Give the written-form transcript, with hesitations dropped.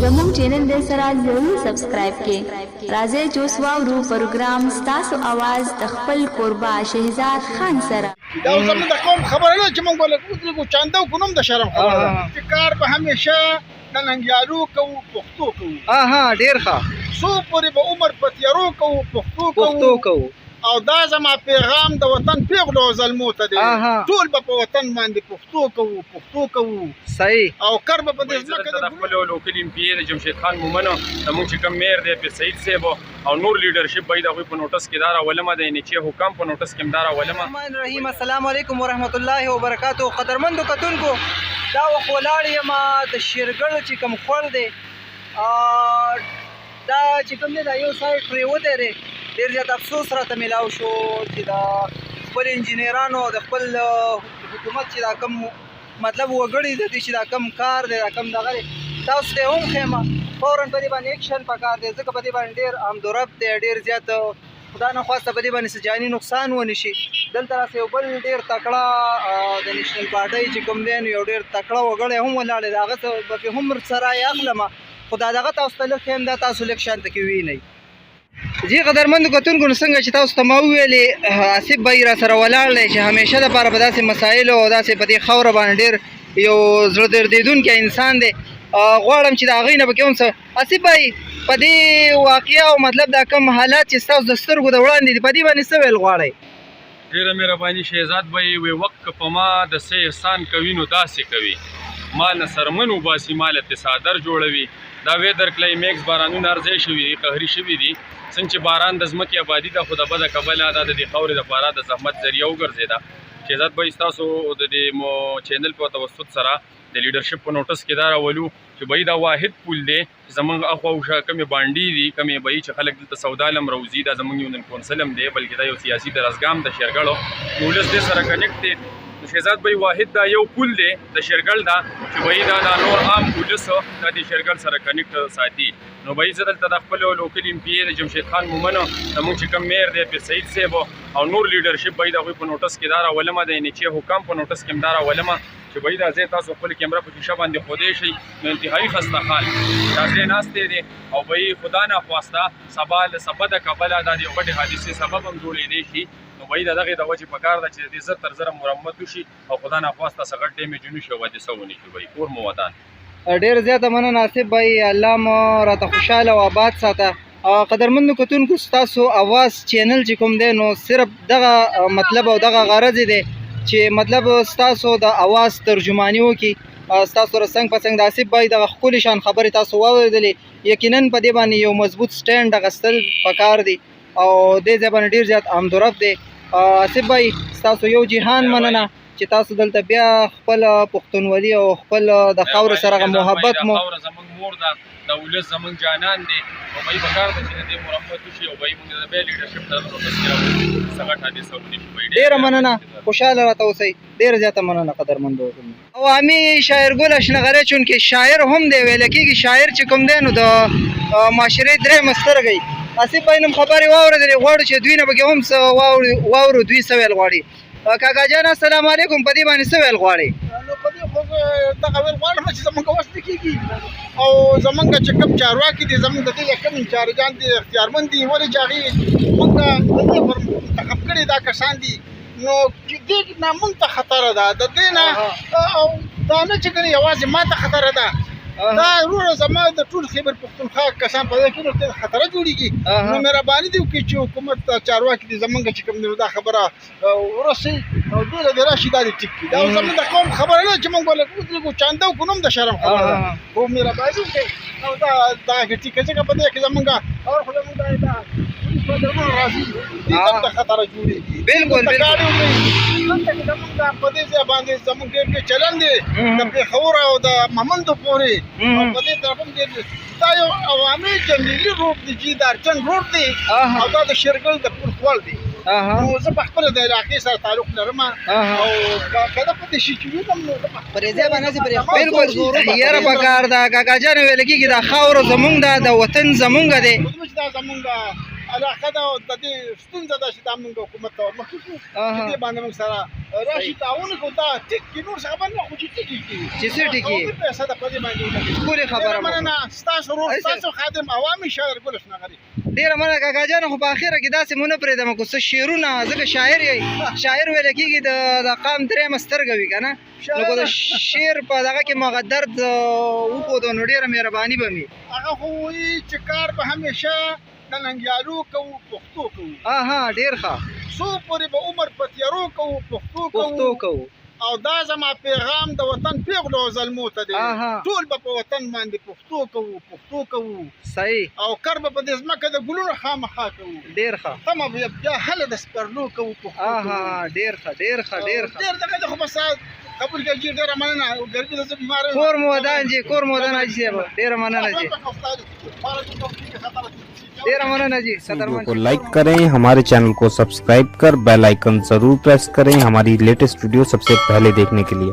زموږ چینل د سره ضرور سبسکرایب کې راځئ چې اوس واورو پروګرام ستاسو اواز د خپل کوربه شهزاد خان سره. دا اوس زموږ د قوم خبره نه چې موږ به لږ ودرېږو چانده وکړو نو هم د شرم خبره ده چې کار به همیشه د ننګیالو کوو پښتو کوو. اها ډیر ښه. څو پورې به عمر په تیارو کوو پښتو کوو. پښتو کوو. او دا زما پیغام د وطن پیغلو او زلمو ته دی، ټول به په وطن باندې پښتو کوو پښتو کوو. صحیح. او کر به په دې زه ځمکه دلته د د خپل لوکل ایم پي اې د جمشید خان مومن زمونږ چې کوم میر دی پیر سعید صاحب او نور لیډرشپ به د هغوی په نوټس کې دا راولمه د این ایچ اې حکام په نوټس کې هم دا راولمه. الرحمن الرحیم السلام علیکم ورحمت الله وبرکاتو قدرمندو کتونکو دا وخت ولاړ یم د شیرګړ چې کوم خوړ دی دا چې کوم دی دا یو سایډ پرېوتی دی. ډېر زیات افسوس راته میلاو شو چې د خپل انجینرانو او د خپل حکومت چې دا کوم مطلب وګړي د دې چې دا کوم کار دی دا کوم دغه دی تاسو ته هم ښیم فورا په دې باندې اکشن پکار دی ځکه په دې باندې ډېر آمدورفت دی ډېر زیات خدا نه خواسته په دې باندې څه جاني نقصان ونه شي. دلته راسه یو بل ډېر تکړه د نېشنل پارټۍ چې کوم دی نو یو ډېر تکړه وګړی هم ولاړ دی د هغه څه به پرې هم څه رایه اخلم خو دا دغه تاسو ته لږ ښیم دا تاسو لږ شان ته کې وینئ. جی قدرمندو کتونکو نو څنګه چې تاسو ته ما وویلې آصف بای را سره ولاړ دی چې همیشه دپاره په داسې مسایلو او داسې په دې خاوره باندې ډېر یو زړه دردېدونکی انسان دی. غواړم چې د هغوی نه پکې هم څه آصف بای په دې واقعه او مطلب دا کوم حالات چې ستاسو د سترګو د وړاندې دي په دې باندې څه ویل غواړئ؟ ډیره مهرباني شهزاد بای وی وقت که په ما د څه احسان کوي نو داسې کوي ما نه څرمن وباسي ما له څادر جوړوي دا ویدر کلایمیکس بارانونه هر ځای شوي دي قهري شوي دي څنګه چې باران د ځمکې آبادي ده خو د بده کبله دا د دې خاورې دپاره د زحمت ذریعه وګرځېده شهزاد بای ستاسو د دې مو چینل په توسط سره د لیډرشپ په نوټس کې دا راولو چې بای دا واحد پول دی زمونږ اخوا او شا کومې بانډې دي کومې به چې خلک دلته سودا لم روزي دا زمونږ یونین کونسل هم دی بلکې دا یو سیاسي درسګاه هم د شیرګړو نو ولس دې سره کنیکټ دی. نو شهزاد بھائی واحد دا یو پول دی د شیرګړ دا چې بھائی دا د نور عام ولس دا د شیرګړ سره کنیکټ ساتي. نو بھائی زه دلته د خپل لوکل ایم پي اې د جمشید خان مومن زمونږ چې کوم میر دی پیر سعید صاحب او نور لیډرشپ بھائی د هغوی په نوټس کې دا راولمه د این ایچ اې حکام په نوټس کې هم دا راولمه چې بھائی دا ځای تاسو خپل کیمره په شیشه باندې ښودی شئ نو انتهایی خسته حال دا ځای ناست دی او بھائی خدا نه خواسته سبا له سبا د کبله دا د یو غټې حادثې سبب هم جوړېدی شي. نو بھائی د دغې د وجې پکار ده چې د دې زر تر زره مرمت وشي او خدا نه خواسته څه غټ ډیمیج ونه شي او حادثه ونه شي. بھائی کور مو ودان. ډېر زیاته مننه آصف بھائی، الله مو راته خوشحاله او آباد ساته. قدرمندو کتونکو ستاسو اواز چینل چې کوم دی نو صرف دغه مطلب او دغه غرض دی چې مطلب ستاسو د اواز ترجماني وکړي. ستاسو سره څنګ په څنګ د آصف بھائی دغه ښکلې شان خبرې تاسو واورېدلې. یقینا په دې باندې یو مضبوط سټینډ اخیستل پکار دی او دې ځای باندې ډېر زیات آمدورفت دی. آصف بھائی ستاسو یو جهان مننه چې تاسو دلته بیا خپل پښتونولي او خپل د خاورې سره هغه محبت مو. خاوره زموږ مور ده، دا ولس زموږ جانان دی او بھائی پکار ده چې د دې مرمت وشي او بھائی موږ د بیا لیډرشپ ته نوټس کې راوړو چې څه غټ حادثه ونه شي. بھائی ډېره مننه، خوشحاله راته اوسئ. ډېره زیاته مننه قدرمندو. عوامي شاعر ګل اشنغری چونکې شاعر هم دی ویل کېږي شاعر چې کوم دی نو د معاشرې درېیمه سترګه وي. آصف بھائی نوم خبرې واورېدلې، غواړو چې دوی نه پکې هم څه واورو دوی څه ویل غواړي. کاکا جان السلام علیکم، په دې باندې څه ویل غواړئ؟ نو په دې خو زه دغه ویل غواړم چې زمونږ وس نه کېږي او زمونږ چې کوم چارواکي دي زمونږ د دې کوم انچارجان دي اختیارمند دي ولې چې هغوی مونږ د دې پر منتخب کړي دا کسان دي نو دې نه مونږ ته خطر ده د دې نه او دا نه چې ګنې یوازې ما ته خطر ده دا وروره زما د ټول خیبر پښتونخوا کسان په دې کې نو خطر جوړیږي. نو مهرباني دې وکړي چې حکومت چارواکي دي زمونږ چې کوم دی دا خبره ورسوي او دوی له دې راشي دا دې ټیک کړي. دا زمونږ د قوم خبره نه چې مونږ به لږ ودرېږو چانده وکړو نو هم د شرم خبره ده خو مهرباني وکړئ او دا دغه کې ټیک کړي ځکه په دې کې زمونږ اور خو زمونږ دا پولیس پدرمونه راځي دې ته هم د خطر جوړېږي. بالکل دلته ګاډي ودرېږي دلته کې زمونږ په دې ځای باندې زمونږ ډېر لوی چلن دی د پېښور او د مهمندو پورې او په دې طرف هم ډېر دا یو عوامي جنګیلي روډ دی چې د ارچن روډ دی او دا د شیرګل د پول خوړ دی. نو زه په خپله د علاقې سره تعلق لرم او که دا پتې شي چې وینم نو زه پرې ځای باندې پرې بالکل یاره پکار ده کاکا جان ویل کېږي دا خاوره زمونږ ده دا وطن زمونږ دی. چې دا زمونږ علاقه ده او د دې ستونزه ده چې دا موږ حکومت ته ورمخکې کړو، چې دې باندې موږ سره راشي، تعاون وکړو. دا ټیک کې نور څه خبر نه، خو چې ټیک کې چې څه ټیک یې؟ قومي پیسه ده، په دې باندې ولګوي. ښکلې خبره ډېره مو مننه، ستاسو ورور، ایسه. ستاسو خادم، عوامي شاعر ګل شنغري. ډیره مننه کاکا جان. خو په اخره کې داسې مونږ نه پرېږدم کو څه شعرونه، ځکه شاعر یې، شاعر ویل کېږي د قام درېیمه سترګه وي که نه. نو که د شعر په دغه کې مو هغه درد وښودو نو ډېره مهرباني به مي. هغه خو وایي چې کار به همیشه د ننګیالو کوو، پښتو کوو. ها، ډېر ښه. څو پورې به عمر په تیارو کوو، پښتو کوو. پښتو کوو. او دا زما پیغام د وطن پیغلو او زلمو ته دی، ټول به په وطن باندې پښتو کوو، پښتو کوو. او کر به په دې ځمکه د ګلونو خامخا کوو. ډېر ښه. تمه به بیا هله د سپرلو کوو، پښتو کوو. ډېر ښه، ډېر ښه، ډېر ښه. ډېر دغه دی، خو بس قبول کړئ جي. ډېره مننه، ګرمي ده، زه بیمار یم. کور مو ودان جي، کور مو ودان حاجي صاحب، ډېره مننه جي، ډېره مننه جي. वीडियो को लाइक करें, हमारे चैनल को सब्सक्राइब कर बेल आइकन जरूर प्रेस करें हमारी लेटेस्ट वीडियो सबसे पहले देखने के लिए।